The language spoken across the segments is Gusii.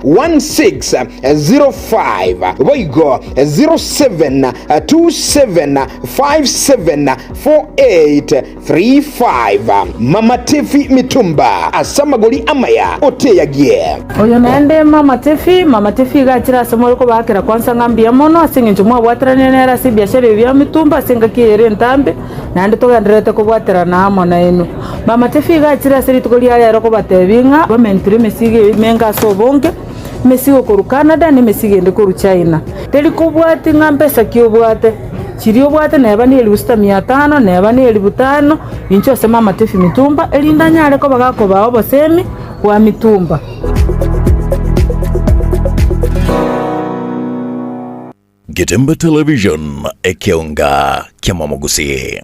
1605, boigo 0727 57 4835. Mama Tiffy Mitumba ase amagori amaya oteyagie. Oyo naende Mama Tiffy, Mama Tiffy iga achire ase more kobaakera kwansa ng'a mbuya mono ase eng'encho mwabwateranire nere ase ebiashara ebi bia mitumba ase engaki eye ere entambe, naende togendererete kobwaterana amo nainwe. Mama Tiffy iga achire ase rituko ria rero kobatebia ng'a bamentire emesigo emenge ase obonge, emesigo korwa Canada na emesigo ende korwa China. Teri kobwati ng'a mbesa ki obwate. Chiria obwate neba nelifu sita mia tano, neba nelifu tano, inche ose mama Tiffy Mitumba, erinde anyare koba gakobaa obosemi bwa mitumba. Getembe Television, ekeonga ki'amamogusii.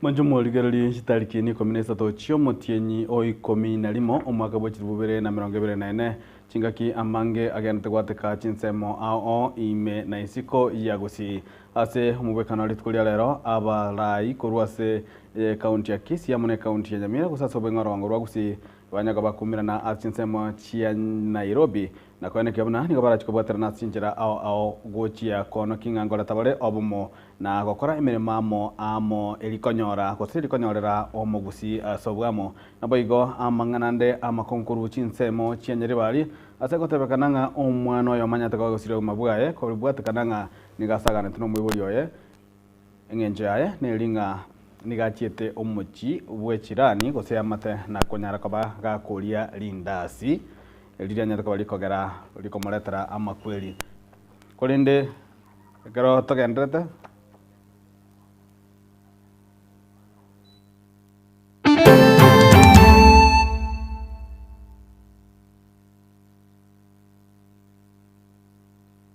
Mwanche morigererie chitariki nikomi na isato chi'omotienyi o ikomi na rimo, omwaka bwe chilifu bibere na emerongo ebere na ene, chingaki amange agenderete gwateka chinsemo ao ao ime na isiko ya Gusii. Ase omobwekano rituko ria rero, abarai korwa ase ekaunti ya Kisii amo na ekaunti ya Nyamira gose ase obweng'orongo rwa Gusii banya koba kumirana ase chinsemo chia Nairobi na koenekia buna nigo barachie kobwaterana ase chinchera ao ao gochia konokia ng'a ngoreta bare obomo na gokora emeremo amo amo erikonyora gose rikonyorera omogusii ase obwamo. Naboigo amang'ana ande amakonkoru chinsemo chia Nyaribari ase gotebekana ng'a omwana oyo omanyete kogosiria obogima bwaye koribwatekana ng'a nigo asaganete nomoibori oye, eng'encho yaye neri ng'a nigo achiete omochie bw'echirani gose amate na konyara koba gakoria rindasi eri rianyarete koba rikogera rikomoretera amakweri. Korende ekero togenderete.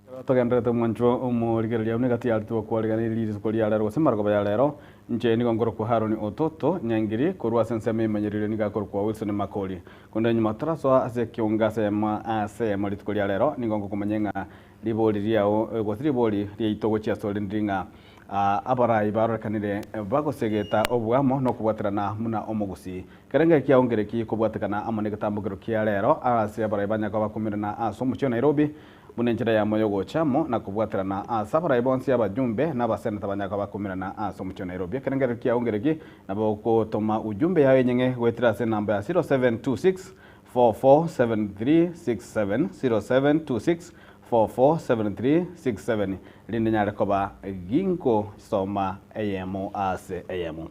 Ekero togenderete omwanchwa omorigereria buna egati yaritwe kwariganirie rituko ria rero gose marogoba ya rero, inche nigo nkorokwa Haroni Ototo Nyangiri korwa ase ensemo emanyereire nigo akorokwa Wilson Makori. Korende nyuma tarasoa ase ekeongo ase eyemo ase eyemo rituko ria rero nigo ngokomanya ng'a Ribori riao, gose ribori riaito gochia asore ndiri ng'a abarai barorekanire bagosegeta oboamo na okobwaterana buna omogusii. Kereng'e kiao nkereki kobwatekana amo negetambokero kia rero ase abarai ba Nyakoa bakomerana ase omochie o Nairobi buna enchera yamo yogocha amo na kobwaterana ase abarai bonsi abajumbe na abaseneta ba Nyakoa bakomerana ase omochie o Nairobi. Ekerengererio kiao nkereki nabo ogotoma ujumbe yao enyeng'e goetera ase enamba ya 0726 447367, 0726 447367, rinde nyare koba ginkosoma eyemo ase eyemo.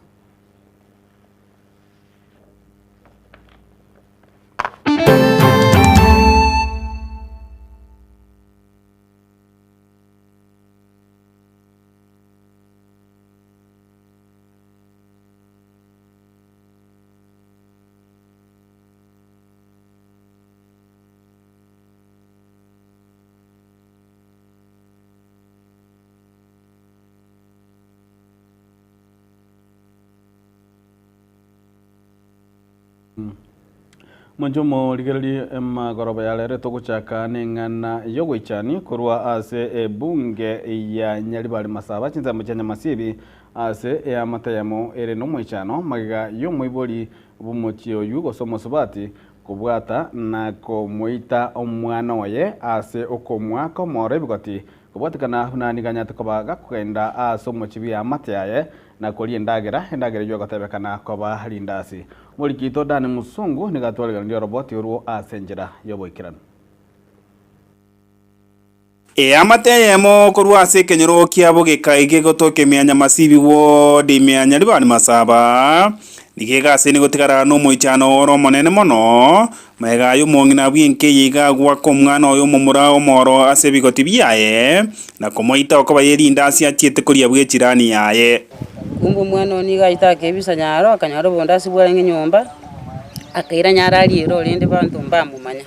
Mwanche omorigererie emagoroba ya rero togochaka neng'ana yogoichani korwa ase ebunge ya Nyaribari Masaba chinsemo chia Nyamasibi ase eamate eyemo ere nomoichano magega yomoibori bw'omochie oyio gose omosubati kobwata na komoita omwana oye ase okomoaka omoro ebigoti, kobwatekana buna nigo anyarete koba gakogenda ase omochie bw'eamate yaye na koria endagera, endagera eyio egotebekana koba rindasi. Omoriki oito Dan Musungu nigo atwariganirie oroboti orwo ase enchera y'oboikeranu. Eamate eyemo korwa ase ekenyoro kiabo gekaige gotoka emianya Masibi Ward ime ya Nyaribari Masaba, nigo egaseni gotigara nomoichano ore omonene mono, magega aye omong'ina bw'enka eye iga agoaka omwana oye omomura omoro ase ebigoti biaye, na komoita okoba ye rindasi achiete koria bw'echirani yaye. Kumbe omwana oyo nigo aete akebisa nyaro, akanyora obondasi bwarenge nyomba, akaira nyaro aria ere orende banto mbamomanya.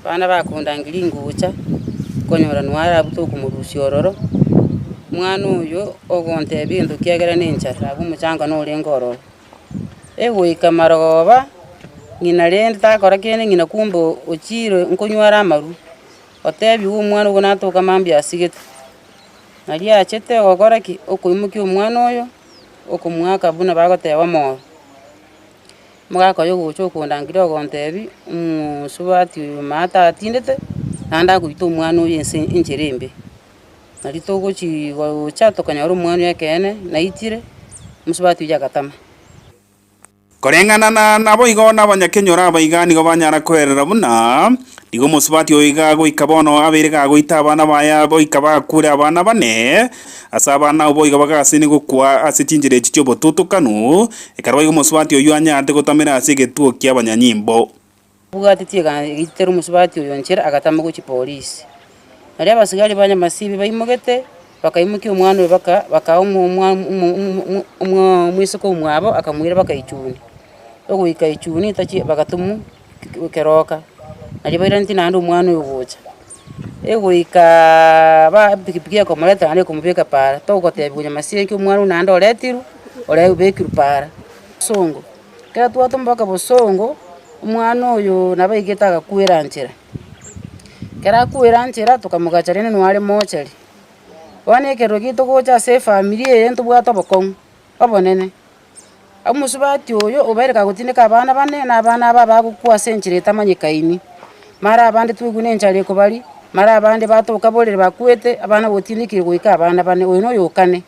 Abana bakondangeria ingocha, okonyora noo arabute okomorusia ororo, omwana oyo ogontebia egento kiagera na enchara abwo omochanga norenge ororo. Egoika marogoba, ng'ina rende takora kende ng'ina kumbe ochire nkonyware amarwa, otebiwa omwana ogo natoka mambia asigete. Nario achete ogokora ki? Okoimokia omwana oyo, okomoaka buna bagoteba omoro. Omogaka oyo ogocha okondangeria ogontebia, omosubati oyo maate atindete, naende agoita omwana oyo ense enchera embe. Nario togochi gocha tokanyora omwana oyo ekeene naitire, omosubati oyio agatama. Koreng'ana na naboigo nabanyakenyoro abaiga nigo banyara koerera buna, nigo omosubati oyo iga goika bono abeire gagoita abana baye goika bakure abana bane, ase abana abwo boigo bagasini gokwa ase chinchera echi chi'obotutukanu, ekero boigo omosubati oyio anyarete gotamera ase egetuo ki'abanyanyimbo. Bwatetie egaitera omosubati oyo nchera agatama gochia polisi. Nario abasigari ba Nyamasibi baimogete, bakaimokia omwana oyo baka bakaa omoiseke omwabo akamoira baka Ichuni. Ogoika Ichuni tachi bagatomwa keroka, nario bairaneti naende omwana oyo gocha. Egoikaaa ba epikipiki ekomoreta naende ekomobeka paara, togotebiwa Nyamasibi nki omwana oyo naende oretirwe, ore obekirwe paara. Bosongo. Ekero twatoma mpaka bosongo, omwana oyo nabo aigete agakwera nchera, ekero akwera nchera tokamogacha rende noo are mochari. Bono ekero giaito gocha ase efamiri eye ntobwate obokong'u obonene, omosubati oyo obeire kagotindeka abana bane na abana aba bagokwa ase enchera etamanyekaini, mara abande twaigwa na enchara ekobaria, mara abande batoka borere bakwete, abana gotindekire goika abana bane, oyo noyo okane.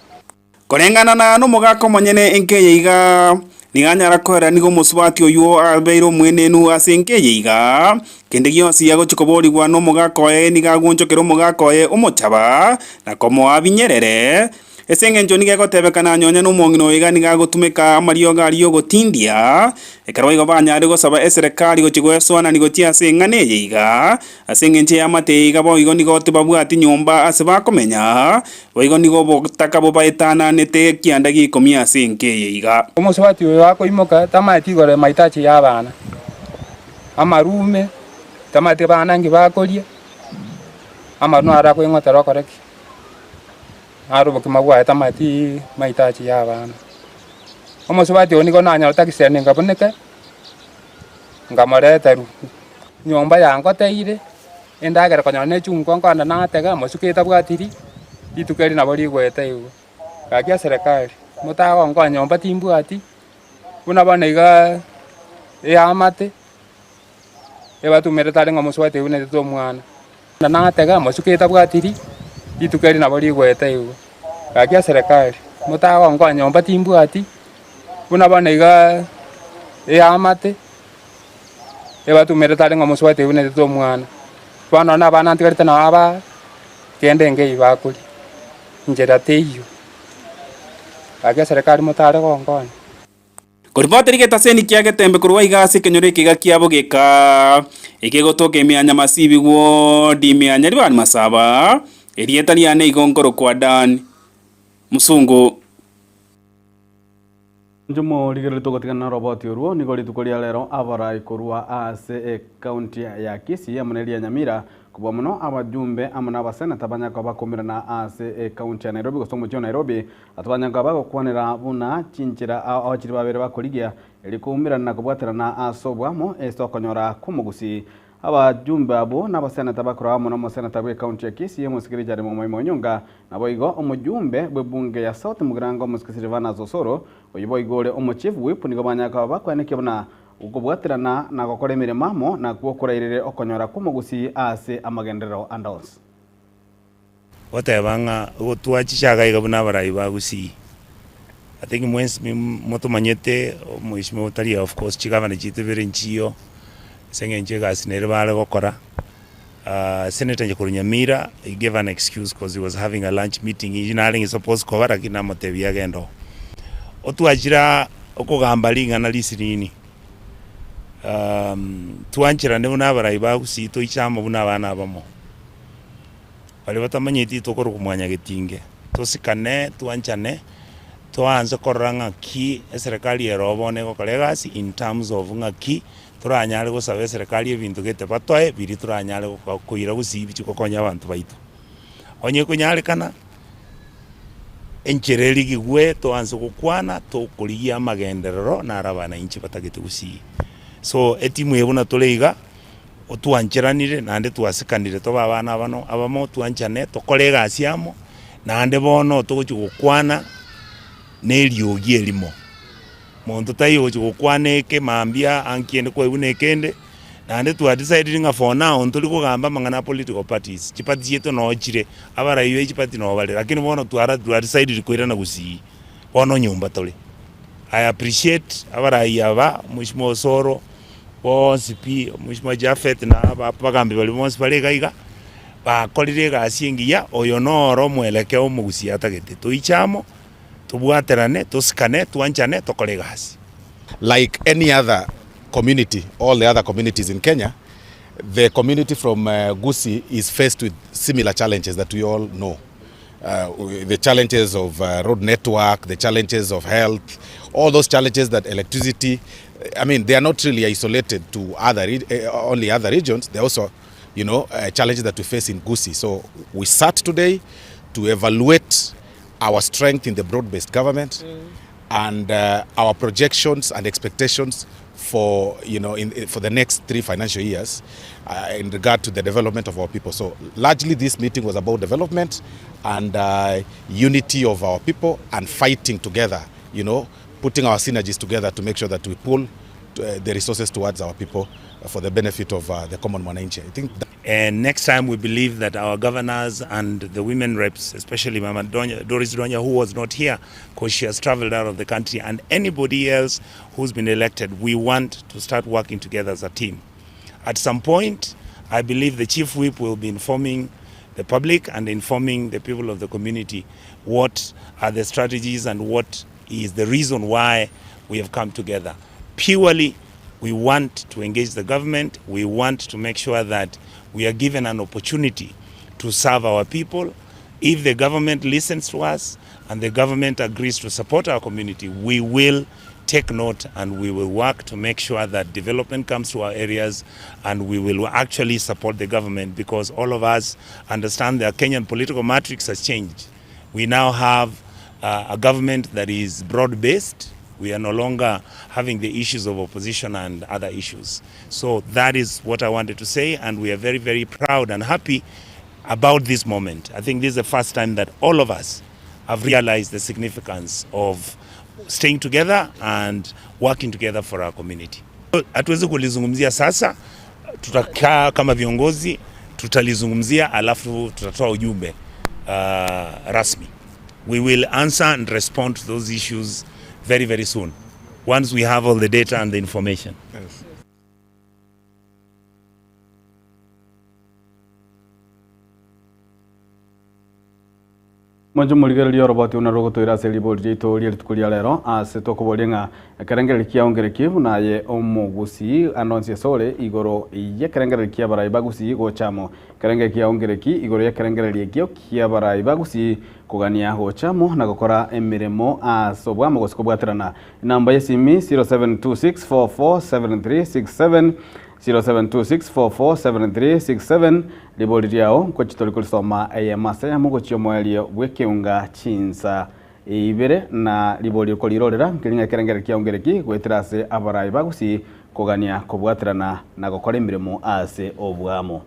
Koreng'ana na nomogaka omonyene enka eye iga, nigo anyara koera nigo omosubati oyio abeire omwenenu ase enka eye iga. Kende gionsi agochia koborigwa nomogaka oye nigo agwonchokera omogaka oye omochaba, na komoa binyerere. Ase engencho nigo egotebekana nonya nomong'ina oyo iga nigo agotumeka amariogo aria ogotindia, ekero igo banyare gosaba eserekari gochia goesoanani gochia ase eng'ana eye iga. Ase engencho y'amate eye iga boigo nigo tibabwati nyomba ase bakomenya, Boigo nigo obotaka bobaetananete ekianda gi'ikomi ase enka eye iga. Omosubati oyo akoimoka tamaeti igoro emaitachi y'abana, amarume, tamaeti abana nki bakoria, amaru naro akoing'otera okore ki? Naro obokima bwaye tamaeti maitachi y'abana. Omosubati oyo nigo nanyora tagiseni nkabuneke, nkamoreterwa, nyomba yangoteire. Endagera konyora ne chungo nkogenda natega amasuko etabwatiri, rituko eri nabo rigoeta igo. Gaki eserekari, motagonkonya nyomba timbwati, buna bono igaa eamate, ebatumerete are ng'a omosubati oyio naetete omwana. Na natega amasuko etabwatiri, rituko eri nabo rigoeta igo. Gaki eserekari, motagonkonya nyomba timbwati, buna bono igaa eamate. Ebatumerete are ng'a omosubati oyio naetete omwana. Bono nonye abana ntigarete nabo aba, kende nkeiyo bakoria, nchera teiyo, gaki eserekari motare gonkonya. Koripoteri getaseni kia Getembe korwa iga ase ekenyoro ekiga kia Bogeka, ekegotoka ime ya Nyamasibi ward ime ya Nyaribari Masaba, erieta riane igo nkorokwa Dan Musungu. Inche morigereria togotigana na roboti orwo, nigo rituko ria rero abarai korwa ase ecounty ya Kisii amo neria ya Nyamira, kobua mono abajumbe amo na abaseneta banya koba bakomirana ase ecounty ya Nairobi gose omochie o Nairobi, ase banya koba bagokwanera buna chinchera ao ao chiria babere bakorigia erio koumerana na kobwaterana ase oboamo ase okonyora kw'omogusii. Abajumbe abwo nabaseneta bakorwa amo nomoseneta bw'ecounty ya Kisii omosike Richard Momoima Onyonka, Naboigo omojumbe bw'ebunge ya South Mugirango omosike Silvanus Osoro, oyio boigo ore omo Chief Whip nigo banyare koba bakwenekia buna okobwaterana na gokora emeremo amo nakwo korairere okonyora kw'omogusii ase amagenderero ande onsi. Goteba ng'a gotwachicha iga iga buna abarai ba Gusii, I think mwensi motomanyete omheshimiwa otari of course chigavana chiaito ibere nchiyo, ase eng'encho egasi nere bare gokora. Senator Nyakoru Nyamira he gave an excuse cause he was having a lunch meeting eyio narenge supposed koba lakini namotebia agende oo. Otwachire aa okogamba ring'ana risinini twancherane buna abarai ba Gusii toiche amo buna abana abamo. Baria batamanyeti tokorokwa mwanyagetinge, tosikane twanchane toanse korora ng'aki eserekari ere oo bono egokora egasi in terms of ng'aki Toranyare gosaba eserekari ebinto gete batoe biria toranyare koira gusii bichie gokonya abanto baito. Onye ekonyarekana, enchera erigigwe toanse gokwana tokorigia amagenderero naro abanainchi batagete gusii. So etimu eye buna tore iga, otwancheranire naende twasikanire tobe abana abano abamo twanchane tokore egasi amo. Naende bono togochia gokwana neriogi erimo. Monto taiyo ogochia gokwana eke mambia ankiende kwaigwa na ekende, naende twa decided ng'a for now ntori kogamba amang'ana a political parties, chiparty chiaito noo chire, abarai be chiparty noo bare, lakini bono twara twa decided koirana gusii, bono nyomba tore. I appreciate abarai aba, Mheshimiwa Osoro, bonsi pi, Mheshimiwa Japhet na aba abagambi baria bonsi bare iga iga, bakorire egasi engiya, oyo noro omwelekeo omogusii atagete, toiche amo. Tobwaterane, tosikane, twanchane, tokore egasi. Like any other community, all the other communities in Kenya, the community from Gusii is faced with similar challenges that we all know. The challenges of road network, the challenges of health, all those challenges that electricity, I mean, they are not really isolated to other, only other regions, they are also, you know, challenges that we face in Gusii. So we sat today to evaluate our strength in the broad-based government and our projections and expectations for, you know, in, for the next 3 financial years in regard to the development of our people. So largely this meeting was about development and unity of our people and fighting together, you know, putting our synergies together to make sure that we pull the resources towards our people for the benefit of the common mwananchi. I think that And next time we believe that our governors and the women reps, especially Mama Donya, Doris Donya, who was not here because she has traveled out of the country, and anybody else who's been elected, we want to start working together as a team. At some point, I believe the chief whip will be informing the public and informing the people of the community what are the strategies and what is the reason why we have come together. Purely we want to engage the government, we want to make sure that we are given an opportunity to serve our people. If the government listens to us and the government agrees to support our community, we will take note and we will work to make sure that development comes to our areas and we will actually support the government because all of us understand the Kenyan political matrix has changed. We now have a government that is broad-based. We are no longer having the issues of opposition and other issues. So that is what I wanted to say, and we are very, very proud and happy about this moment. I think this is the first time that all of us have realized the significance of staying together and working together for our community. Hatuwezi kulizungumzia sasa, tutakaa kama viongozi, tutalizungumzia alafu tutatoa ujumbe rasmi. We will answer and respond to those issues very, very soon, once we have all the data and the information. Yes. Mwanche morigererie oroboti buna rogotoira ase ribori riaito rie rituko ria rero, ase tokoboria ng'a ekerengererio kiao nkereki buna aye omogusii ande onsi ase ore igoro y'ekerengererio ki'abarai ba Gusii gocha amo. Ekerengererio kiao nkereki igoro y'ekerengererio ekio ki'abarai ba Gusii kogania gocha amo na gokora emeremo ase oboamo gose kobwaterana. Enamba y'esimi 0726447367 0726447367 Ribori riao ngochia tori korisoma eyemo ase eyemo gochia omoerio bw'ekeunga chinsa ibere, na ribori okorirorera nkeri ng'a ekerengererio kiao nkereki goetera ase abarai ba Gusii kogania kobwaterana na gokora emeremo ase oboamo.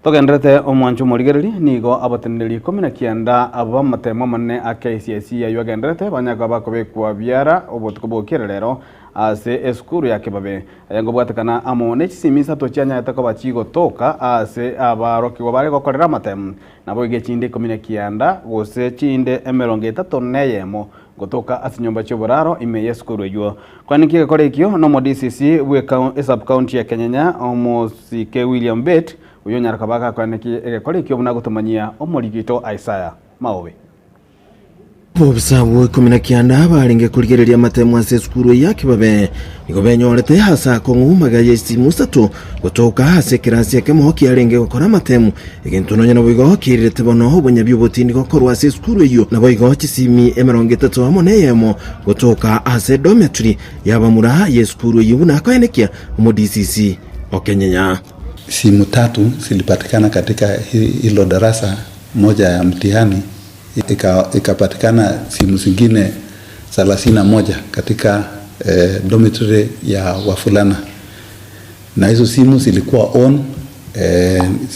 Togendererete omwancho omorigereria, nigo abateneneri 19 b'amatemo amanene a KCSE ayio agendererete banyare koba bakobekwa biara obotuko bw'okiera rero ase esukuru ya Kibabe. Aya nkobwatekana amo ne chisimi isato chianyarete koba chigotoka ase abarokigwa bare gokorera amatemo, naboigo echinde 19 gose chinde 31 gotoka ase chinyomba chi'oboraro ime y'esukuru eyio. Kwani egekora ekio nomo DCC bw'ekau esub-county ya Kenyenya omosike William Bett Oyio onyare koba agakoenekia egekora ekio buna gotomanyia omoriki oito Isaya maobe. Abobisa abwo 19 abarenge korigereria amatemo ase esukuru eye ya Kibabe nigo benyorete ase akong'u magega y'esitimu isato gotoka ase ekerasi ekemo kiarenge gokora amatemu, egento nonya naboigo kiairerete bono obonyabi obotindi gokorwa ase esukuru eyio naboigo chisimi 30 amo neyemo gotoka ase dormitory y'abamura y'esukuru eyio buna akoenekia omo DCC Okenyenya. Simu tatu zilipatikana katika hilo darasa moja ya mtihani, ikapatikana simu zingine 31 katika dormitory ya wavulana, na hizo simu zilikuwa on.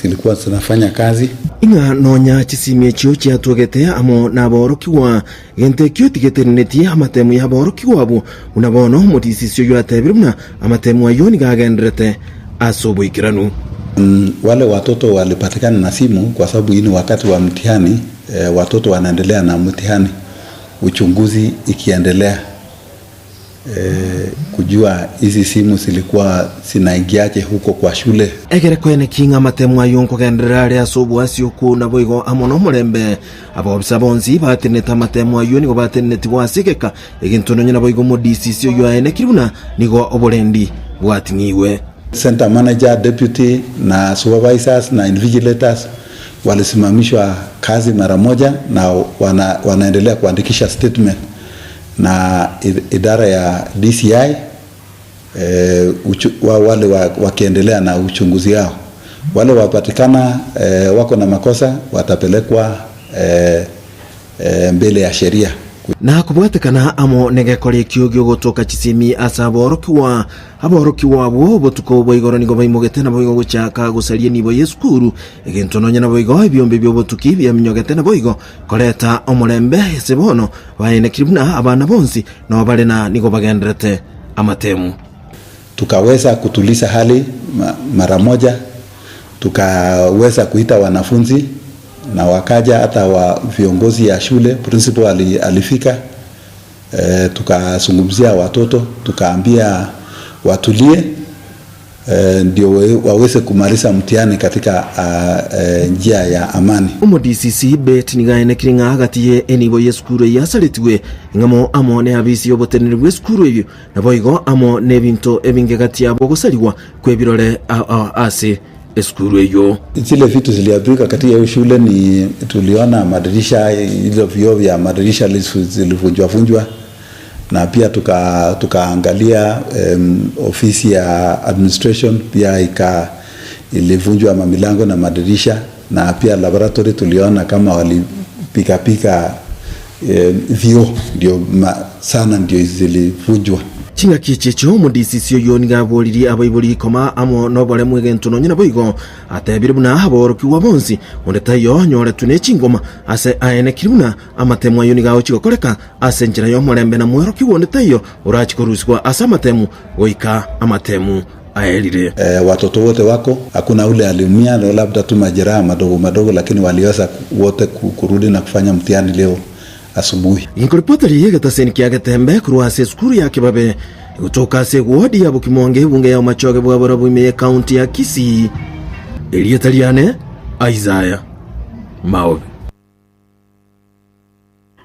zilikuwa zinafanya kazi. Ing'a nonya chisimi echio chiatwegete amo naborokigwa, gento ekio tigetenenetie amatemu y'aborokigwa abwo, buna bono omodisisi oyio atebire buna amatemu ayio nigo agendererete ase oboikeranu. Wale watoto walipatikana na simu kwa sababu hii ni wakati wa mtihani, watoto wanaendelea na mtihani, uchunguzi ikiendelea kujua hizi simu zilikuwa zinaingiaje huko kwa shule. Ekere koeneki ng'a amatemo ayio nkogenderera are ase oboasi okwo naboigo amo nomorembe. Abobisa bonsi batenenete amatemo ayio nigo batenenetigwe ase egeka, egento nonya naboigo omodisisi oyio aenekire buna nigo oborendi bwating'igwe. Centre manager, deputy na supervisors na invigilators walisimamishwa kazi mara moja na wana, wanaendelea kuandikisha statement na idara ya DCI eh, uchu, wa, wale wa, wakiendelea na uchunguzi yao. Wale wapatikana eh, wako na makosa watapelekwa eh, eh, mbele ya sheria. Na kobwatekana amo negekora ekio giogotoka chisemi ase aborokigwa, aborokigwa abwo obotuko bwa igoro nigo baimogete naboigo gochaka gosaria enibo y'esukuru, egento nonya naboigo ebiombe bi'obotuki biaminyogete naboigo koreta omorembe ase bono baenekire buna abana bonsi nao bare na nigo bagendererete amatemu. Tukaweza kutuliza hali mara moja, tukaweza kuita wanafunzi na wakaja, hata wa viongozi ya shule principal alifika. E, tukazungumzia watoto tukaambia watulie, e, ndio waweze kumaliza mtihani katika e, njia ya amani. Omo DCC Bett nigo aenekire ng'a agati ye enibo y'esukuru eyio asaretigwe ing'amo amo ne abisi y'oboteneneri bw'esukuru eyio naboigo amo nebinto ebinge gati yabo ogosarigwa kw'ebirore ase esukuru eyio. Zile vitu ziliharibika katika hiyo shule ni tuliona madirisha, hizo vioo vya madirisha zilivunjwa vunjwa, na pia tukaangalia ofisi ya administration pia ika ilivunjwa mamilango na madirisha, na pia laboratory tuliona kama walipika pika vioo ndio sana ndio zilivunjwa. Chingaki echi echio omodisisi oyio nigo aboririe abaibori koma amo noboremu egento nonya naboigo atebire buna aborokigwa bonsi onde taiyo onyoretwe ne chingoma ase aenekire buna amatemu ayio nigo agochia gokoreka ase enchera y'omorembe na mworokigwa onde taiyo orachie korusigwa ase amatemu goika amatemu aerire. Watoto wote wako, hakuna ule aliumia, labda tu majeraha madogo madogo, lakini waliweza wote kurudi na kufanya mtihani leo asubuhi. Inkoripoteri y'egetaseni kia Getembe korwa ase esukuru ya Kibabe egotoka ase ewodi ya Bokimonge ebunge ya Omachoge bwa Borabu ime y'ecounty ya Kisii. Erieta riane Isaiah Maobe.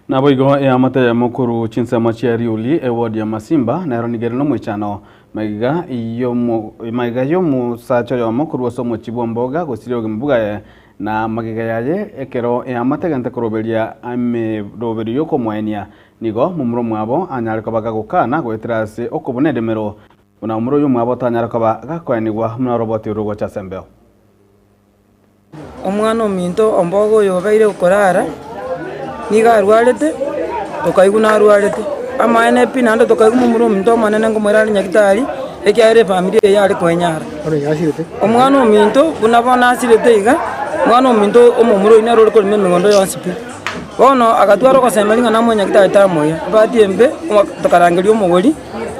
Naboigo eamate eyemo korwa chinsemo chia Riuli, ewodi ya Masimba, nero nigo ere nomoichano magega y'omo magega y'omosacha oyomo korwa ase omochie bw'Omboga gosiria obogima bwaye Na magega yaye ekero eamate egente koroberia emeroberio y'okomoenia, nigo momura omwabo anyare koba gagokana goetera ase okobuna edemero, buna momura oyio omwabo tanyare koba gakoenigwa buna oroboti rogocha ase embeo. Omwana ominto omboga oyo obeire okorara, nigo arwarete, tokaigwa narwarete. Amaene pi naende tokaigwa momura ominto omonene nkomoira are nyagetari, ekiagera efamiri eye yare koenyara. Omwana ominto buna bono asirete iga, omwana ominto omomura oyio nere ore korema emegondo yonsi pi. Bono agatwara ogosemeria ng'a namoe nyagetari tamoira, ebahati embe tokarangeria omogori,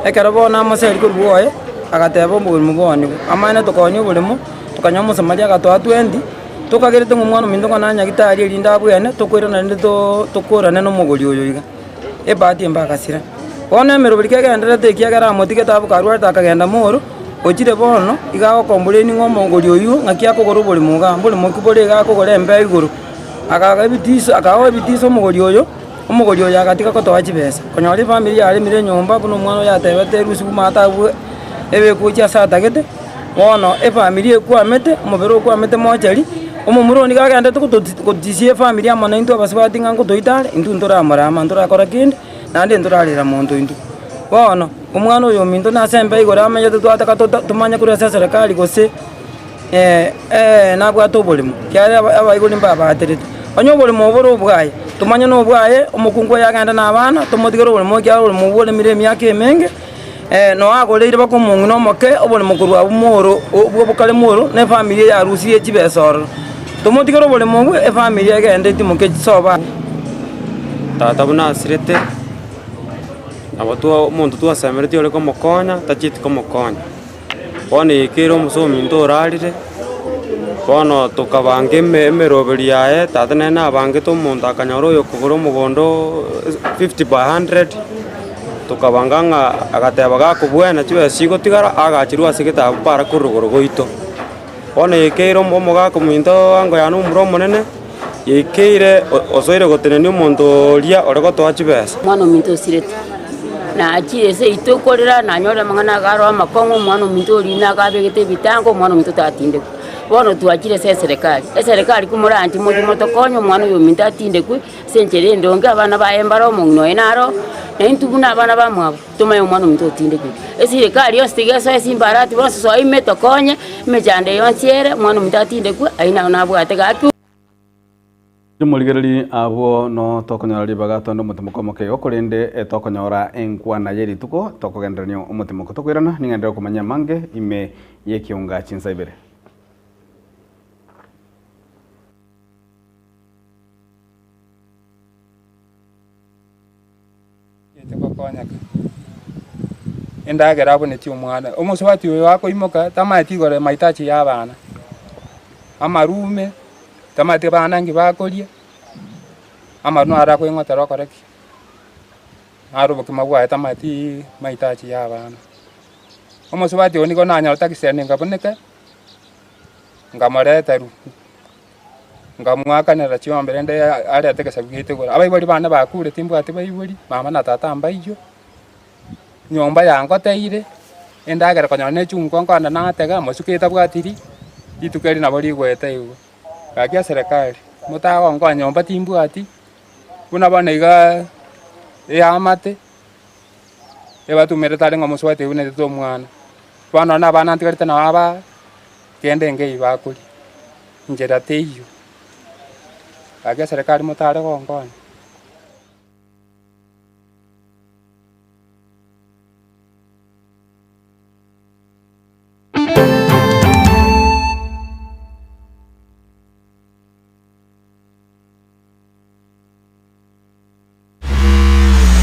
ekero bono amoseria korwa bwoye, agateba oboremo bwaonigwe. Amaene tokaonia oboremo, tokanyora omosamaria agatoa twenty, tokagerete ng'a omwana ominto ng'a naye nyagetari erinde abwene, tokoirana rende tokorane na omogori oyo iga. Ebahati embe agasira. Bono emeroberi kegendererete ekiagera amotigete abwo karwarete akagenda moro, ochire bono iga agokomplain ng'a omogori oyio ng'aki akogora oboremo igaa, mboremo ki bore iga akogora embeo igoro. Akaga ebitiso akaoa ebitiso omogori oyo, omogori oyo agatiga kotoa chibesa. Konyora efamiri yaremire enyomba buna omwana oyo atebete erusiwu maate abwo ebekwe gochia ase atagete. Bono efamiri ekwamete, omobere okwamete mochari, omomura oo nigo agenderete gototisia efamiri amo naintwe abasubati ng'a ngotoita are, intwe ntoramorama ntorakora kende, naende ntorarera monto intwe. Bono, omwana oyo ominto nase embe igoro amenyete twataka tota tomanye korwa ase eserekari gose nabwate oboremo, ekiagera abaibori mbabaterete. Onye oboremo obo bore obwaye, tomanye na obwaye, omokungu oye agende na abana, tomotigere oboremo ekiagera oboremo obwo oremire emiaka emenge. Noo agoreire baka omong'ina omoke oboremo korwa abwo mworo obwo bokare mworo, na efamiri eyarusirie chibesa ororo. Tomotigere oboremo obwo, efamiri egende etimoke chisobo. Tata buna asirete, nabo twa omonto twasemeretie ore komokonya, tachieti komokonya. Bono yaikeire omosominto orarire, bono tokabanga eme emeroberi yaye, tata nere nabangete omonto akanyora oyokogora omogondo 50 by 100, tokabanga ng'a agateba gakobwena chibesa chigotigara agachirwe ase getabu para korwa rogoro goito. Bono yaikeire omo omogaka ominto ango yane omomura omonene, yaikeire osoire gotenenia omonto oria ore gotoa chibesa. Omwana ominto osirete, nachire seito korera, nanyore amang'ana iga aro amakong'u, omwana ominto oria nigo abegete ebitango, omwana ominto tatindekwa. Bono twachire ase eserekari, eserekari komoranche moche motokonye omwana oyo ominto atindekwe, ase enchera endonge abana baye mbare omong'ina oye naro, na intwe buna abana bamwabo, tomanye omwana ominto otindekwe. Eserekari yonsi tiga esoe chimbarati bonsi soa ime tokonye, emechando eye yonsi ere, omwana ominto atindekwe, ayio naro nabwate gaki. Omorigereria abwo no tokonyora ribaga tonde omotimoko omoke igo, korende tokonyora enkwana ye rituko tokogenderania omotimoko. Tokoirana ning'enderere okomanya amange ime y'ekiunga chinsa ibere. Gokonyeka endagera abonetie omwana. Omosubati oyo akoimoka tamanyeti igoro mahitaji ya abana, amarume, tamanyeti abana nki bakoria, amaru naro akoing'otera okore ki? Naro obokima bwaye tamanyeti mahitaji ya abana. Omosubati oyo nigo nanyorete accident nkabuneka, nkamoreterwa. Nkamoakanera chiombe rende arete egesaku giaito igoro. Abaibori bane bakure timbwati baibori, mama na tata mbaiyo, nyomba yangoteire, endagera konyora ne echungu nkoenda natega, mosuke etabwatiri, rituko eri nabo rigoeta igo. Gaki eserekari, motagonkonya nyomba timbwati, buna bono igaa eamate, ebatumerete are ng'a omosubati oyio buna omwana, bono nonye na abana ntigarete nabo aba. Kende nkeiyo bakoria, inchera teiyo, gaki eserekari motare gonkonya.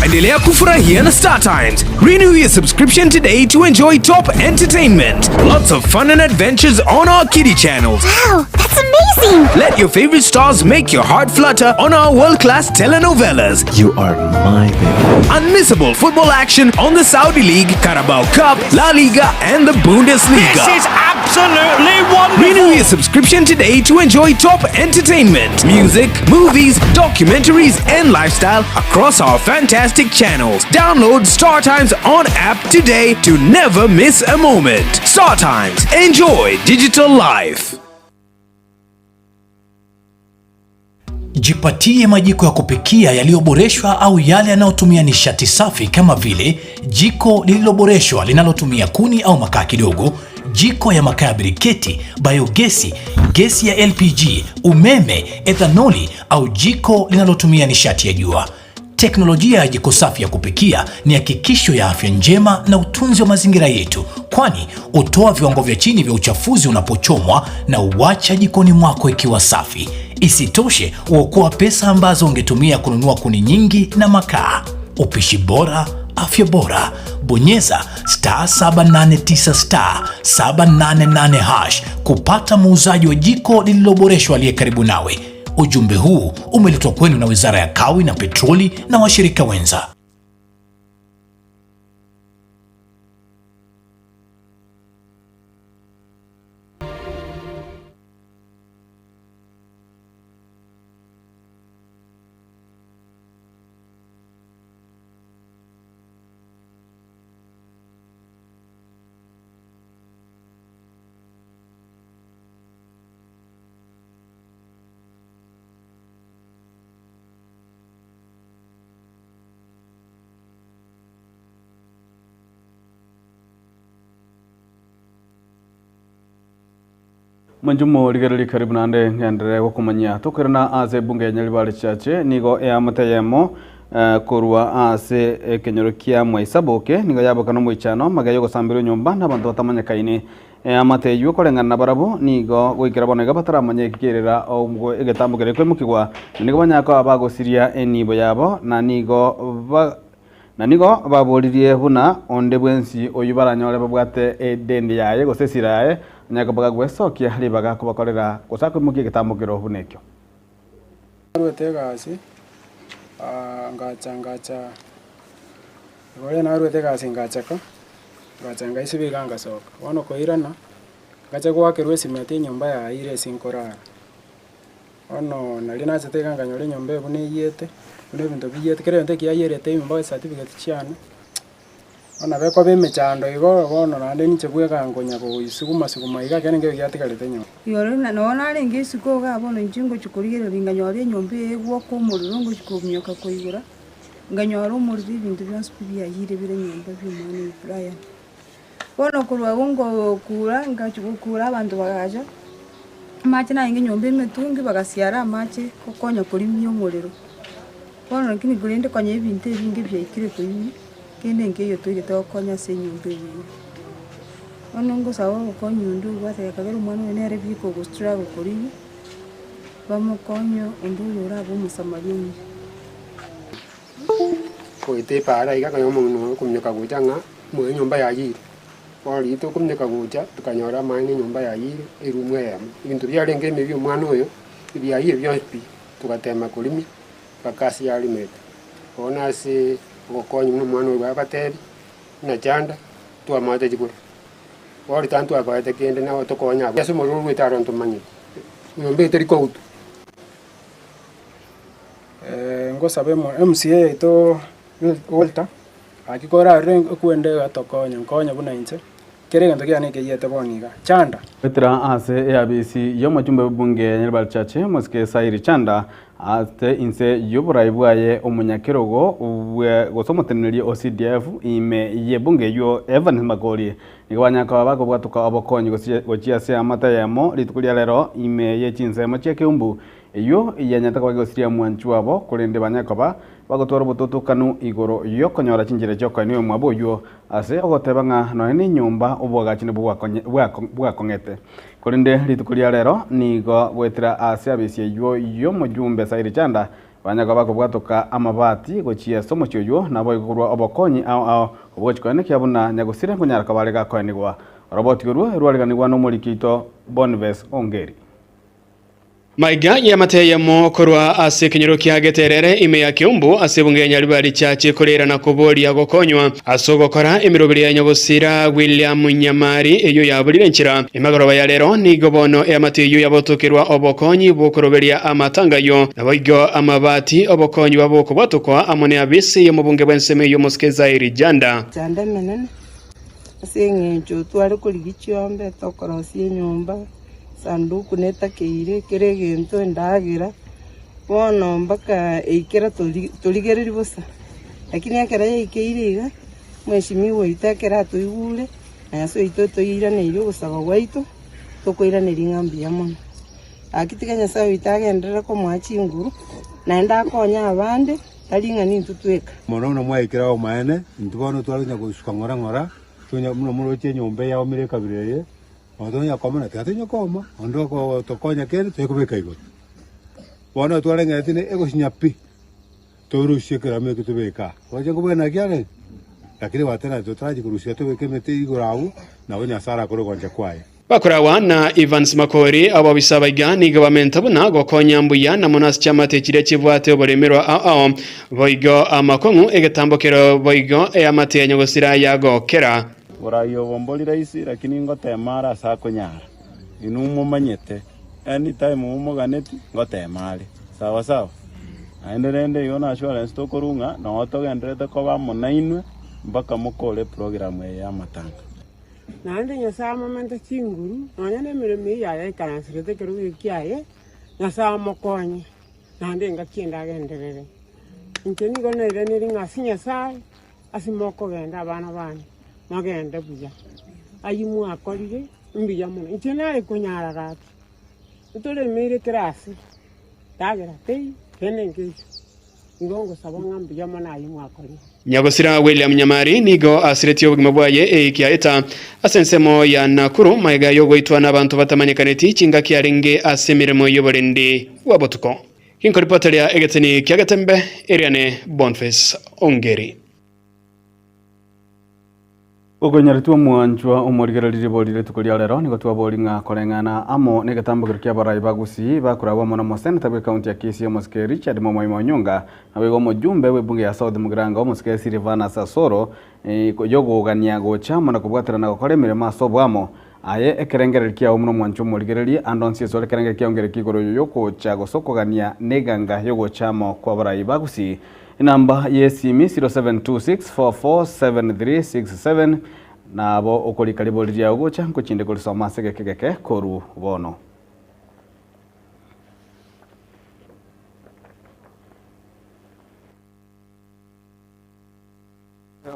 Endelea kufurahia na Star Times. Renew your subscription today to enjoy top entertainment, lots of fun and adventures on our kiddie channels. Wow, that's amazing! Let your favorite stars make your heart flutter on our world-class telenovelas. You are my baby. Unmissable football action on the Saudi League, Carabao Cup, La Liga, and the Bundesliga. This is absolutely wonderful! Renew your subscription today to enjoy top entertainment, music, movies, documentaries, and lifestyle across our fantastic channels. Download Star Times on app today to never miss a moment. Star Times, enjoy digital life. Jipatie majiko ya kupikia yaliyoboreshwa au yale yanayotumia nishati safi kama vile jiko lililoboreshwa linalotumia kuni au makaa kidogo, jiko ya makaa ya briketi, biogesi, gesi ya LPG, umeme, ethanoli au jiko linalotumia nishati ya jua. Teknolojia ya jiko safi ya kupikia ni hakikisho ya afya njema na utunzi wa mazingira yetu, kwani hutoa viwango vya chini vya uchafuzi unapochomwa na huacha jikoni mwako ikiwa safi. Isitoshe, huokoa pesa ambazo ungetumia kununua kuni nyingi na makaa. Upishi bora, afya bora. Bonyeza star 789 star 788 hash kupata muuzaji wa jiko lililoboreshwa aliye karibu nawe. Ujumbe huu umeletwa kwenu na Wizara ya Kawi na Petroli na washirika wenza. Mwanche morigererie karibu naende ng'enderere gokomanyia. Tokoirana ase ebunge ya Nyaribari Church, nigo eamate eyemo Korwa ase ekenyoro kia Mwaisaboke nigo yaboka nomoichano magega y'ogosamberwa enyomba n'abanto batamanyekaini. Eamate eyio koreng'ana nabarabwo nigo goikera bono iga bataramanya eki kerera egetambo keria koimokigwa, na nigo banyara koba bagosiria enibo yabo, na nigo ba na nigo baboririe buna onde bwensi oyio baranyore babwate edeni yaye gose esira yaye anyare koba gagwesokia ribaga kobakorera gose akoimokia egetambo kero buna ekio. Narwete egasi, ngacha ngacha, igo rende narwete egasi ngachaka, ngacha ngaisiba iga ngasoka. Bono koirana, ngacha goakerwa esimiti enyomba yaye ere ase nkorara. Bono naria nachete iga nkanyora enyomba eye buna eyete, buna ebinto biyete, kera egento ekiayerete ime mpaka chicertificate chiane, Bono nabo ekoba emechando igo, bono naende ninche bweka nkonya goisuguma suguma iga ekiagera nkeiyo giatigarete nyuma. Igoro na noo narenge isiko igaa bono inche ngochia korigereria nkanyora enyomba eye egwoka omorero ngochia kominyoka koigora, nkanyora omorero ebinto bionsi pi biayire bire nyomba bia omwana oyo Brian. Bono korwa abwo ngokura ngachia gokura abanto bagacha, amache narenge nyomba emetungi bagasiara amache gokonya korimia omorero. Bono lakini korende konya ebinto ebinge biaikire koinywa, kende nkeiyo toigete gokonya ase enyomba eye ime. Bono ngosaba obokonyi onde obwate ekagera omwana oyo nere bieka ogo struggle korigia, bamokonye onde oyo orabe omosamaria omuya. Goeta epaara iga akanyora omong'ina oyo okominyoka gocha ng'a moyo enyomba yayire. Bono riria tokominyoka gocha, tokanyora amaene enyomba yayire, erumu eyemo. Ebinto biarenge ime bia omwana oyo, ebiayire bionsi pi, togatema korimia. Mpaka ase yarimete. Bono ase ogokonya buna omwana oyo babatebia, buna chanda, twamaete chikura. Bono tari twakoete kende nabo tokonya abwo. Ase omorero orwete aro ntomanyeti, nyomba eye teri koutwa. Ngosabe MCA yaito Walter, gaki korarore okwende iga tokonye, nkonye buna inche, Kera egento kiane ekeyiete bono iga. Chanda! Goetera ase eabisi y'omochumbe bw'ebunge ya Nyaribari Church, Omosike Sairi Chanda, ase inse y'oborai bwaye omonyakerogo bwe gose omoteneneri o CDF ime y'ebunge eyio Evans Makori nigo banyara koba bakobwatoka obokonyi gochia ase amate ayemo rituko ria rero ime ye chinsemo chia Keumbu eyio yanyarete koba egosiria mwanchwa abo korende banyare koba bagotwara obototokanu igoro y'okonyora chinchera chi'okoenia oyomwabo oyio Ase ogoteba ng'a nonya nenyomba oboagachi nabwo bwakong'ete. Korende rituko ria rero nigo goetera ase abisi eyio y'omojumbe Sairi Chanda banya koba bakobwatoka amabati gochia ase omochie oyio naboigo korwa obokonyi ao ao obogochi koenekia buna nyagusire nkonyara koba are gakoenigwa. Oroboti orwo rwariganigwa nomoriki oito Boniface Ongeri. Maiga y'amate eyemo korwa ase ekenyoro kia Geterere ime ya Kiumbu ase ebunge ya Nyaribari Church korera na koboria gokonywa ase ogokora emeroberi ya nyagosira William Nyamari eyio yaburire enchera. Emagoroba ya rero nigo bono eamate eyio yabotokerwa obokonyi bw'okoroberia amatanga ayio naboigo amabati obokonyi bwabokobwatokwa amo neabisi y'omobunge bw'ensemo eyio Omosike Zairi Janda. Emechando emenene ase eng'encho tware korigia chiombe tokorosia enyomba. Esanduku netakeire kera egento endagera, bono mpaka eikera tori torigereria bosa. Lakini ekero yaikeire iga, mweshimiwa oito ekero atoigure, na Nyasae oito otoiraneirie ogosaba gwaito, tokoiraneria ng'a mbuya mono. Gaki tiga Nyasae oito agenderere komoa chinguru, naende akonye abande, tari ng'a nintwe tweka. Mono buna mwaikire obomaene, intwe bono tware konya gosuka ng'ora ng'ora, tonya buna moroche enyomba eyaomire ekabira eye, Onde onya koma na tiga tonya koma, onde ogotokonya kende tonya igoro. Bono twareng'ereti ne egosinya pi, torusie ekerama ekio tobeke aa. Roche nkobwene naki arenge? Lakini gwateba totarachi korusia tobeke emete igoro agwo, nabo Nyasae arakore ogoancha kwaye. Bakoragwa na Evans Makori, ababisa abaiga nigo bamenta buna gokonya mbuya na mono ase chiamate chiria chibwate oboremerwa ao ao, boigo amakong'u egetambo kero boigo eamate ya nyagosira yagokera. Borai obo mbori rahisi lakini ngotema are ase akonyara. Inwe momanyete anytime momoganeti ngotema are. Sawa sawa? Naende rende igo na assurance tokorwa ng'a noo togendererete koba amo nainwe mpaka mokore eprogram eye y'amatanga. Naende Nyasae amomente chinguru, nonya nemeremo eyio yaye aikaransirete ekerogo ekio kiaye, Nyasae amokonye, naende engaki ende agenderere. Inche nigo nairaneri ng'a ase Nyasae, Ase mokogenda abana bane, mogende buya. Ayio mwakorire mbuya mono. Inche nare konyara gaki, ntoremeire kera ase, ndagera teiyo, kende nkeiyo. Igo ngosaba ng'a mbuya mono ayio mwakorire. Nyagosira William Nyamari nigo asiretie obogima bwaye eiki aeta ase ensemo ya Nakuru magega y'ogoitwa n'abanto batamanyekaneti chingaki arenge ase emeremo y'oborendi bwa botuko. Ginkoripoteria egeteni kia Getembe, Eriane Bonface Ongeri. Okonyaretwe omwanchwa omorigereria ribori rituko ria rero nigo twabori ng'a koreng'ana amo negetambokero kia abarai ba Gusii bakoragwa amo nomoseneta bw'ekaunti ya Kisii omosike Richard Momoima Onyonga naboigo omojumbe bw'ebunge ya South Mugirango omosike Silvanus Asoro yogogania gocha amo na kobwaterana gokora emeremo ase oboamo aye ekerengererio kiao buna omwanchwa omorigereria ande onsi esore ekerengererio kiao ngereki igoro yogocha gose okogania neganga yogocha amo kw'abarai ba Gusii Enamba y'esimi 0726447367 nabo okorika ribori riao gocha nkochinde korisoma ase egeke geke koru bono.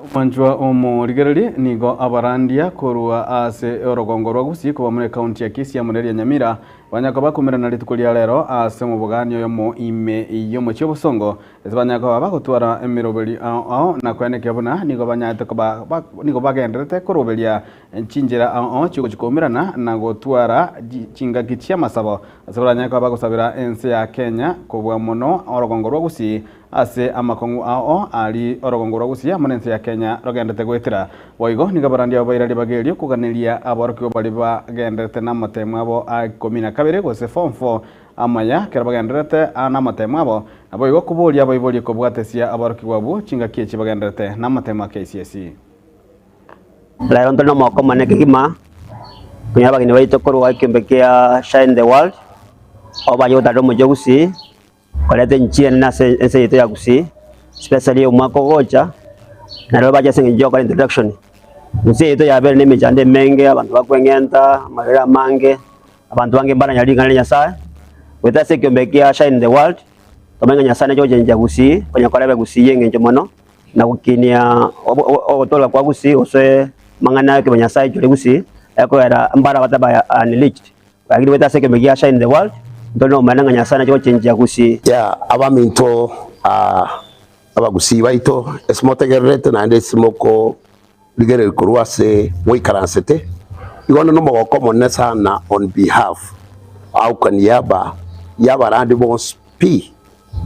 Omwanchwa omorigereria nigo abarandia korwa ase orogongo rwa Gusii koba muri ekaunti ya Kisii amo neria Nyamira banyaka bakumerana rituko ria rero ase omobogani oyomo ime y'omochie obosongo ase banyaka koba bagotwara emeroberi ao ao na koenekia buna nigo banyarete koba nigo bagendererete koroberia chinchera ao ao chiogochia koumerana na gotwara chingaki chi'amasabo ase baranyare koba bagosabera ense ya Kenya kobua mono orogongo rwa Gusii Ase amakong'u ao aria orogongo rwa Gusii amo nense ya Kenya rogendete goetera. Boigo nigo abarandia abo baira ribaga erio koganeria aborokigwa baria bagenderete namatemo abo a ikomi na kabere gose form four amaya ekero bagendererete namatemo abo, naboigo koboria abaibori kobwatesia aborokigwa abwo chingaki echi bagendererete namatemo a KCSE. Rero ntore nomogoko omonene kegima konyora abageni baito korwa ekeombe kia Shine the World, abwo baye gotarera omochie o Gusii. Koreta enchiri enene ase ense yaito ya Gusii, especially omwaka ogocha, nario bache ase eng'encho ya gokora introduction. Gusii yaito yabeire na emechando emenge, abanto bakweng'enta, amarwaire amange, abanto bange mbaranyare ring'ana ria Nyasaye. Goetera ase ekiombe kia Shine the World, tomanye ng'a Nyasaye nache gochenchia Gusii, konya korebe Gusii ya eng'encho mono, na gokinia ogotooreka kwa Gusii gose amang'ana ya ekemanyasae chore Gusii, ekogera mbare abataba unreached. Lakini goetera ase ekeombe gia Shine the World, ntore nobomaene ng'a Nyasae nache gochenchia Gusii. Yeah, abaminto abagusii baito, ase motegererete naende ase mokorigereria korwa ase moikaransete, igo onde nomogoko omonene sana on behalf au kwa niaba y'abarandi bonsi pi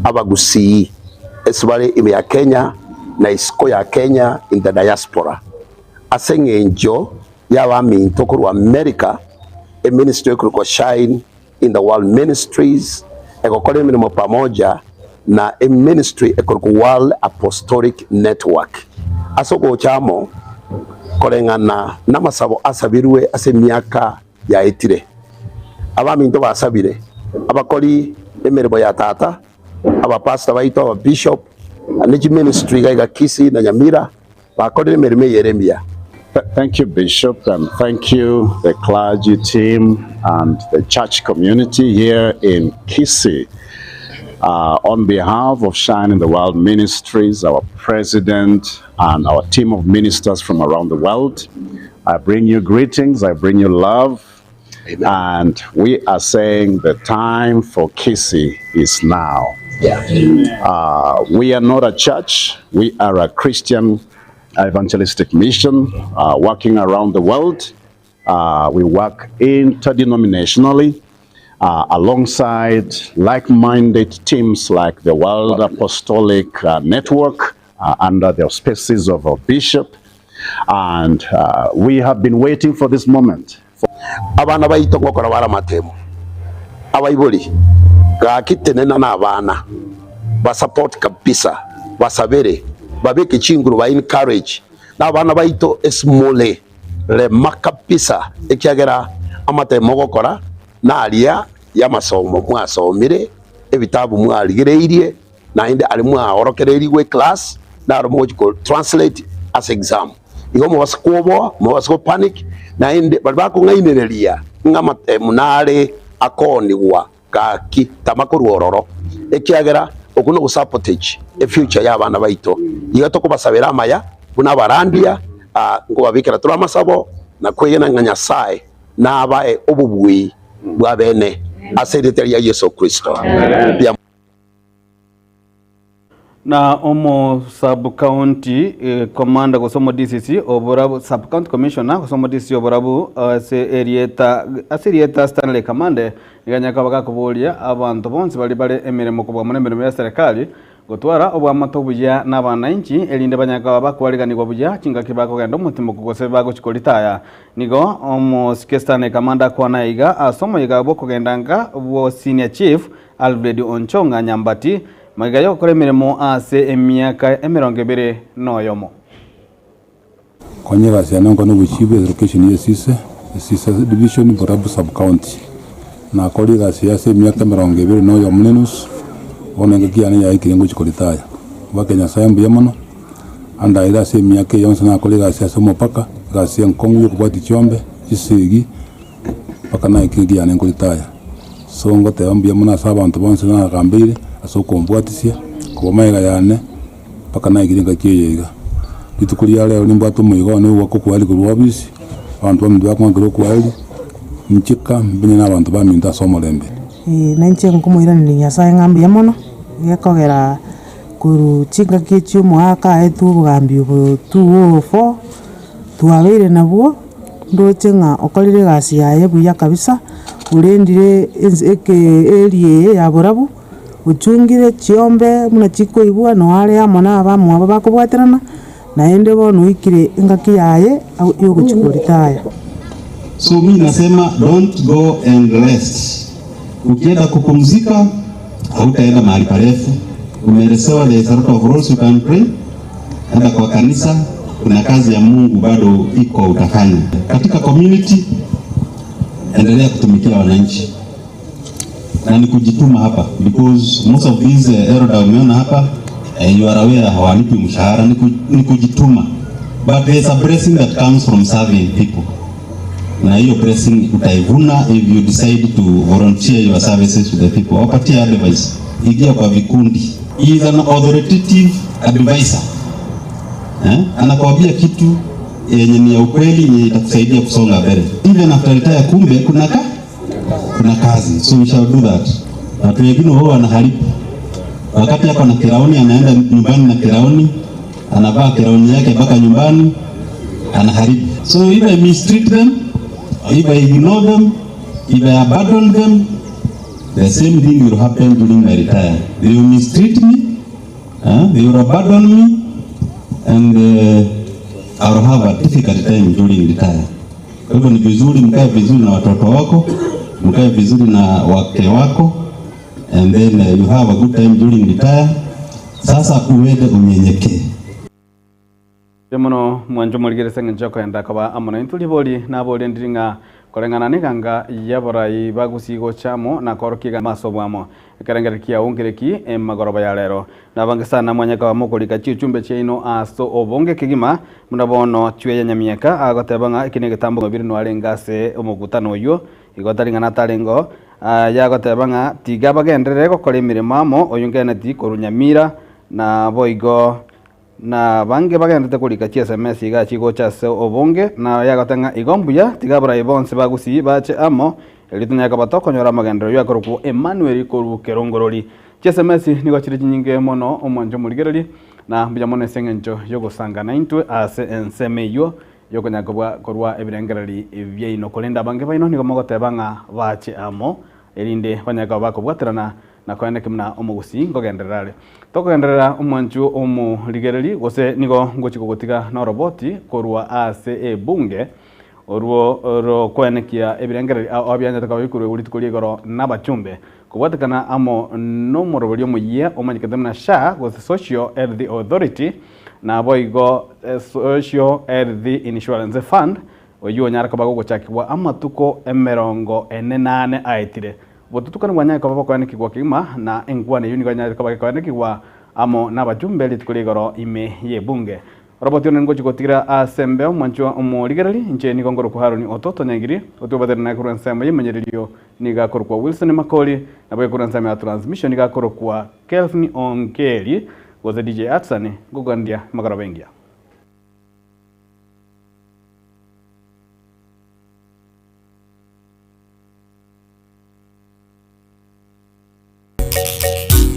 abagusii ase bare ime ya Kenya na isiko ya Kenya in the diaspora ase eng'encho y'abaminto korwa America, eministry ekorokwa Shine in the World Ministries egokora emeremo pamoja na eministry ekorokwa World Apostolic Network. Ase ogocha amo koreng'ana namasabo asabirwe ase emiaka yaetire, abaminto basabire abakori emeremo ya Tata, abapastor baito, ababishop, ne chiministry iga iga Kisii na Nyamira, Bakorire emeremo eye ere emiya. Thank you Bishop and thank you the clergy team and the church community here in Kisii. On behalf of Shine in the World Ministries, our president and our team of ministers from around the world, I bring you greetings, I bring you love, Amen. And we are saying the time for Kisii is now. Yeah. We are not a church, we are a Christian evangelistic mission working around the world. We work interdenominationally alongside like-minded teams like the World Apostolic Network under the auspices of our bishop. And we have been waiting for this moment. Abana baito ngokora bare amatemo, abaibori gaki tenena na abana, ba support kabisa, basabere, babeke chinguru, ba encourage na abana baito esimole rema kabisa ekiagera amatemo ogokora naria yamasomo mwasomire, ebitabu mwarigereirie, naende aria mwaorokererigwe eclass naro mogochia ko translate ase exam. Igo mobase kwoboa, mobase go panic, naende baria bakong'ainereria ng'a amatemu nare akoonigwa gaki tama korwa ororo, ekiagera okwo nogosabotage efuture ya abana baito. Igo tokobasabera amaya buna abarandia, nkobabekera tore amasabo na kwegena ng'a Nyasaye nabae obobui bwa bene ase erieta ria Yeso Kristo. Na omo sub county commander gose omo DCC o Borabu sub county commissioner gose omo DCC o Borabu ase erieta ase erieta Stanley Kamande nigo anyare koba gakoboria abanto bonsi baria bare emeremo kobua mono emeremo ya serikali gotwara oboamate obuya na abanainchi erinde banyare koba bakwariganigwa buya chingaki bakogenda omotimoko gose bagochia koritaya. Nigo omosike Stanley Kamande akwana iga ase omoyega bw'okogenda nka bwo senior chief Alfred Onchong'a Nyambati Magega y'ogokora emeremo ase emiaka emerongo ebere noyomo. Konya egasi yane nkwane obochifu ase location ya Esise, Esise division, Borabu sub county. Nakorire egasi eye ase emiaka emerongo ebere na oyomo na enusu, bono engaki yane yaikire ngochia koretire. Bake Nyasaye mbuya mono, andaire ase emiaka eye yonsi nakora egasi ase omopaka, egasi enkong'u ya okobwatia chiombe, chisegi, mpaka naikire engaki yane nkoretire. So ngoteba mbuya mono ase abanto bonsi nagambeire ase okombwatisia, koba magega yane mpaka naikire engaki eye iga. Rituko ria rero nimbwate omoigo one ogoaka okwaeri korwa ofisi, abanto baminto bakong'akera okwaeri, nchika mbenye na abanto baminto ase omorembe. Na inche nkomoiraneria Nyasae ng'a mbuya mono, gekogera korwa chingaki echio omogaka aetwe obogambi obo 204, twabeire nabwo. Ndoche ng'a okorire egasi yaye buya kabisa, orendire ense eke area eye ya borabu, ochungire chiombe buna chikoigwa noo are amo na abamwabo bakobwaterana, naende bono oikire engaki yaye ya ogochia koritaya. So mi nasema don't go and rest. Ukienda kupumzika hautaenda mahali parefu. Umeelezewa there is a lot of roles you can play. Enda kwa kanisa, kuna kazi ya Mungu bado iko utafanya. Katika community, endelea kutumikia wananchi na ni kujituma hapa because most of these elder umeona hapa you are aware hawalipi mshahara, ni kujituma but there is a blessing that comes from serving people na hiyo blessing utaivuna if you decide to volunteer your services to the people. Wapatie advice, ingia kwa vikundi. He is an authoritative advisor eh? Anakuambia kitu yenye ni ya ukweli yenye itakusaidia kusonga mbele even after retire. Kumbe kuna ka kuna kazi, so we shall do that. Watu wengine wao wanaharibu wakati ako na kirauni, anaenda nyumbani na kirauni, anavaa kirauni yake mpaka nyumbani, anaharibu. So if I mistreat them, if I ignore them, if I abandon them, the same thing will happen during my retire. They will mistreat me, they will abandon me, and I will have a difficult time during retire. Kwa hivyo ni vizuri mkae vizuri na watoto wako, mkae vizuri na wake wako, and then you have a good time during retire. Sasa uende unyenyekee. Mbuya mono mwanche omorigere ase engencho y'okoenda koba amo naintwe ribori naborie ndiri ng'a koreng'ana neganga y'aborai ba Gusii gocha amo na koorokia eganga ase obwamo. Ekerengererio kiao nkereki emagoroba ya rero. Nabange sana mwanye koba mokorika chiuchumbe chiaino ase obonge kegima buna bono chweya nyamieka agoteba ng'a eki negetambo ng'a birwe arenge ase omokutano oyio igo tari ng'a natarengeo aya agoteba ng'a tiga bagenderere gokora emeremo amo oyio nkeneti korwa Nyamira na boigo Na abange bagenderete korika chiSMS iga chigocha ase obonge, na yagoteba ng'a igo mbuya, tiga abarai bonsi ba Gusii bache amo, erio tonyare koba tokonyora amagenderero y'akorokwa Emmanuel korwa Kerongorori. ChiSMS nigo chire chinyinge mono omwancho omorigereria, na mbuya mono ase eng'encho y'ogosanga naintwe ase ensemo eyio y'okonyara kobua korwa ebirengereri biaino. Korende abange baino nigo mogoteba ng'a bache amo, erinde banyare koba bakobwaterana na koeneki buna omogusii nkogenderera are. Tokogenderera omwanchu omorigereri, gose nigo ngochia kogotiga noroboti korwa ase ebunge, orwo rokoenekia ebirengererio ao abianchete koba bikorwegwa rituko ria igoro nabachumbe, kobwatekana amo nomoroberi omoyia omanyekete buna SHA gose Social Health Authority, naboigo Social Health Insurance Fund, oyio onyare koba gogochakigwa amatuko emerongo ene nane aetire. Obotutukanu bwanyare koba bokoenekigwa kegima, na enkwana eyio nigo enyarete koba gekoenekigwa amo nabachumbe rituko ria igoro ime y'ebunge. Oroboti one ngochia gotigira ase embeo, mwanchwa omorigereri, inche nigo nkorokwa Haroni oto Tonyagiri, otwebatere naye korwa ensemo y'emenyererio nigo akorokwa Wilson Makori, naboigo korwa ensemo ya transmission nigo akorokwa Kelvin Ongeri, gose DJ Atsan, ngogandia magoroba engiya.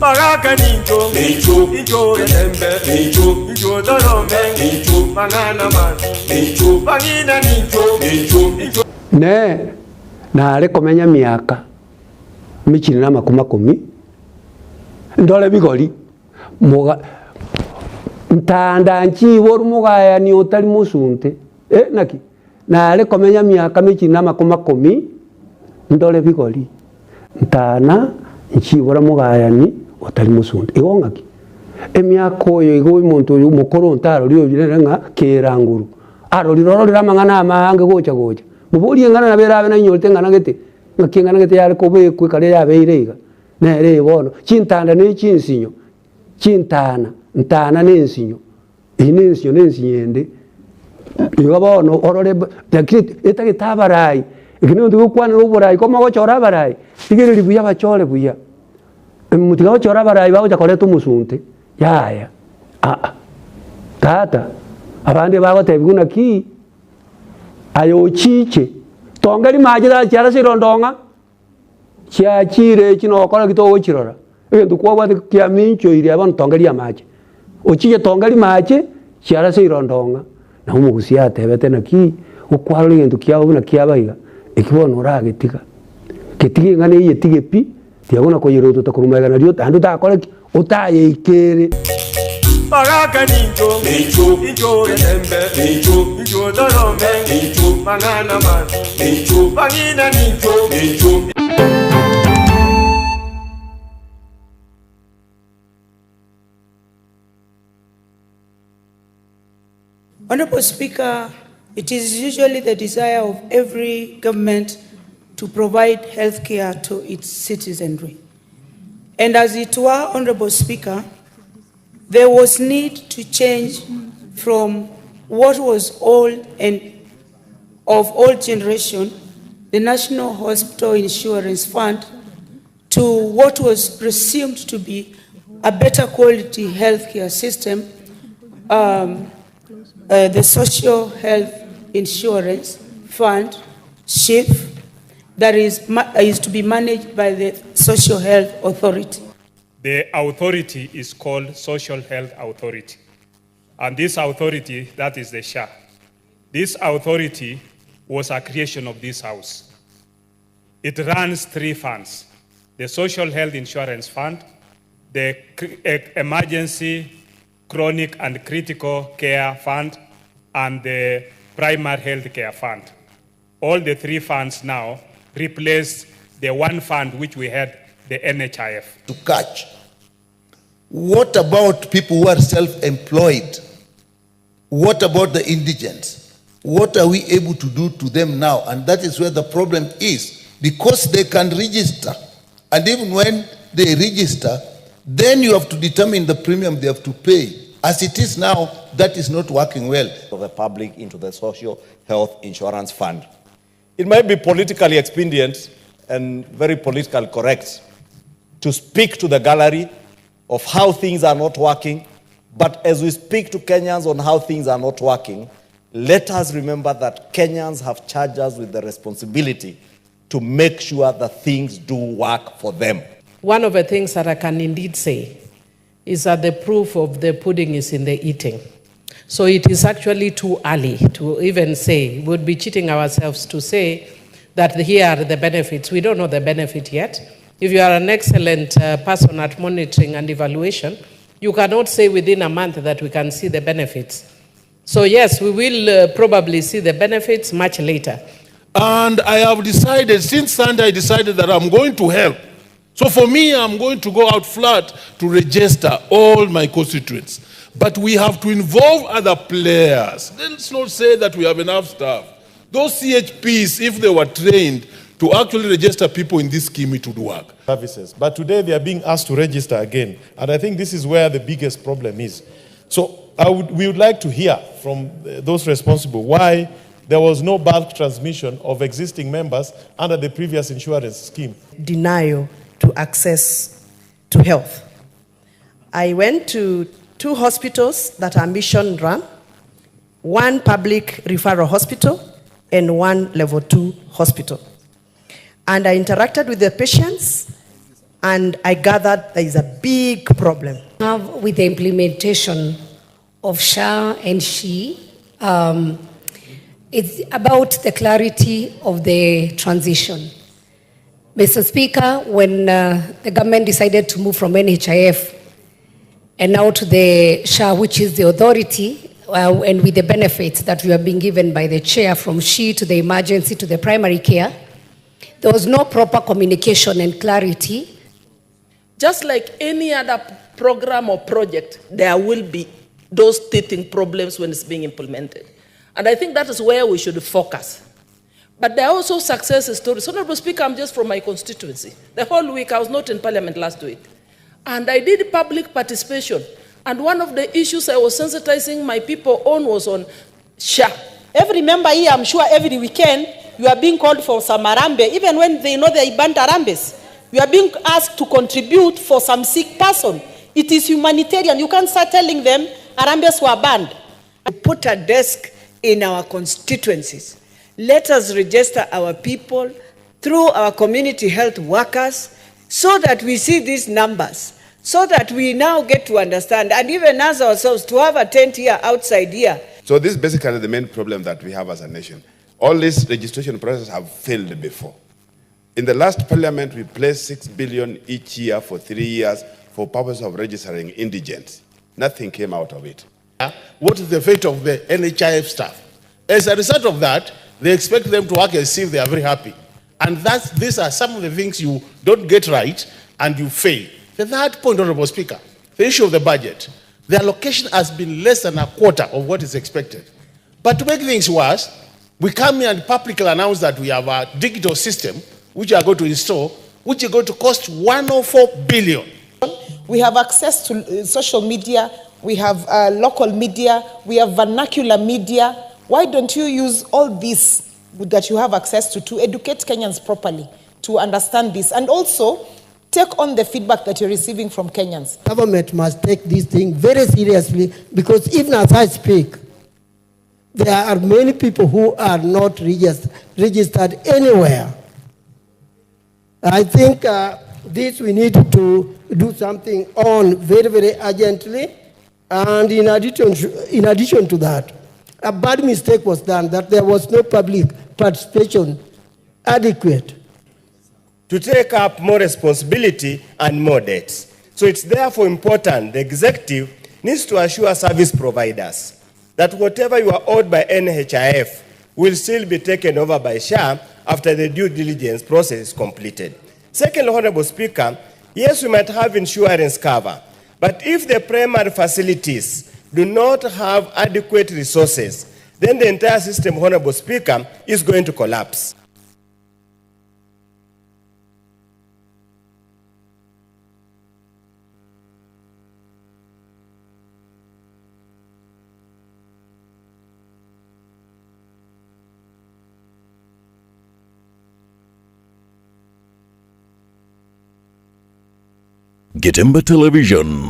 Baraka nincho, nincho, nincho getembe, nincho, nincho torome, nincho, mang'ana mabi, nincho, bang'ina nincho, nincho, nincho. Ne nare komenya emiaka emechini na amakumi akomi, ndore bigori, moga ntanda nchiborwe mogayani otari mosunte, eh naki? Nare komenya emiaka emechini na amakumi akomi, ndore bigori, ntana nchibora mogayani otari mosunte. Igo ng'aki? Emiaka oyo igo omonto oyo omokoro ontarori oyio nere ng'a keranguru, arorire ororire amang'ana amaange gocha gocha. Moborie eng'ana nabo erabe nainyorete eng'ana gete, ng'aki eng'ana gete yare kobekwa ekare yabeire iga, nere eye bono, chintanda ne chinsinyo, chintana, ntana na ensinyo, eyio na ensinyo na ensinyo ende. Igo bono orore lakini etagete abarai, eke negento gegokwanera oborai ko mogochora abarai, rigereria buya bachore buya, tiga gochora abarai bagocha koreta omosunte, yaya aa. Tata, abande bagotebiwa naki. Aye ochiche, tonga rimache rachiara ase irondong'a, chiachire echi nokora ki togochirora, egento kwabwate kiaminchoire abwo bono tonga riamache. Ochiche tonga rimache, chiara ase irondong'a. Nabo omogusii atebete naki, okwarora egento kiabo buna kiaba iga, eki bono oragetiga. Getige eng'ana eye etige pi, tiga buna koyerotota korwa magega nario naende otakore ki? Otayeikere. Baraka nincho, nincho, nincho getembe, nincho, nincho torome, nincho, mang'ana mabi, nincho, bang'ina nincho, nincho. Honorable Speaker, it is usually the desire of every government to provide health care to its citizenry. And as it were, Honorable Speaker, there was need to change from what was old and of old generation, the National Hospital Insurance Fund, to what was presumed to be a better quality healthcare system, um, uh, the Social Health Insurance Fund, SHIF, that is, is to be managed by the Social Health Authority. The authority is called Social Health Authority. And this authority, that is the SHA. This authority was a creation of this house. It runs three funds the Social Health Insurance Fund, the Emergency Chronic and Critical Care Fund, and the Primary Health Care Fund. All the three funds now replace the one fund which we had, the NHIF. To catch. What about people who are self employed? What about the indigents? What are we able to do to them now? And that is where the problem is. Because they can register. And even when they register, then you have to determine the premium they have to pay. As it is now, that is not working well. Of the public into the Social Health Insurance Fund. It might be politically expedient and very politically correct to speak to the gallery of how things are not working, but as we speak to Kenyans on how things are not working, let us remember that Kenyans have charged us with the responsibility to make sure that things do work for them. One of the things that I can indeed say is that the proof of the pudding is in the eating. So it is actually too early to even say, we would be cheating ourselves to say that here are the benefits. We don't know the benefit yet. If you are an excellent uh, person at monitoring and evaluation, you cannot say within a month that we can see the benefits. So, yes, we will uh, probably see the benefits much later. And I have decided, since Sunday, I decided that I'm going to help. So for me, I'm going to go out flat to register all my constituents. But we have to involve other players. Let's not say that we have enough staff. Those CHPs, if they were trained to actually register people in this scheme, it would work. Services. But today they are being asked to register again. And I think this is where the biggest problem is. So I would, we would like to hear from uh, those responsible why there was no bulk transmission of existing members under the previous insurance scheme. Denial to access to health. I went to two hospitals that are mission run one public referral hospital and one level two hospital. And I interacted with the patients. And I gathered there is a big problem. Have with the implementation of SHA and SHE, it's about the clarity of the transition. Mr. Speaker, when the government decided to move from NHIF and now to the SHA, which is the authority, and with the benefits that we are being given by the chair from SHE to the emergency to the primary care, there was no proper communication and clarity. Just like any other program or project, there will be those teething problems when it's being implemented. And I think that is where we should focus. But there are also success stories. Honorable Speaker, I'm just from my constituency. The whole week, I was not in Parliament last week. And I did public participation. And one of the issues I was sensitizing my people on was on SHA. Every member here, I'm sure every weekend, you are being called for some harambee, even when they know they banned harambees. You are being asked to contribute for some sick person. It is humanitarian. You can't start telling them harambees were banned. Put a desk in our constituencies. Let us register our people through our community health workers so that we see these numbers, so that we now get to understand, and even us ourselves, to have a tent here outside here. So this is basically the main problem that we have as a nation. All these registration processes have failed before. In the last parliament, we placed 6 billion each year for 3 years for purpose of registering indigents. Nothing came out of it. What is the fate of the NHIF staff? As a result of that, they expect them to work as if they are very happy. And these are some of the things you don't get right and you fail. The third point, Honorable Speaker, the issue of the budget. The allocation has been less than a quarter of what is expected. But to make things worse, we come here and publicly announce that we have a digital system which we are going to install, which is going to cost 104 billion. We have access to social media, we have local media, we have vernacular media. Why don't you use all this that you have access to educate Kenyans properly, to understand this, and also take on the feedback that you're receiving from Kenyans? Government must take this thing very seriously, because even as I speak, there are many people who are not registered anywhere. I think this we need to do something on very, very urgently. And in addition to that, a bad mistake was done that there was no public participation adequate. To take up more responsibility and more debts. So it's therefore important the executive needs to assure service providers that whatever you are owed by NHIF will still be taken over by SHA after the due diligence process is completed. Secondly, Honorable Speaker, yes, we might have insurance cover, but if the primary facilities do not have adequate resources, then the entire system, Honorable Speaker, is going to collapse. Getemba Television.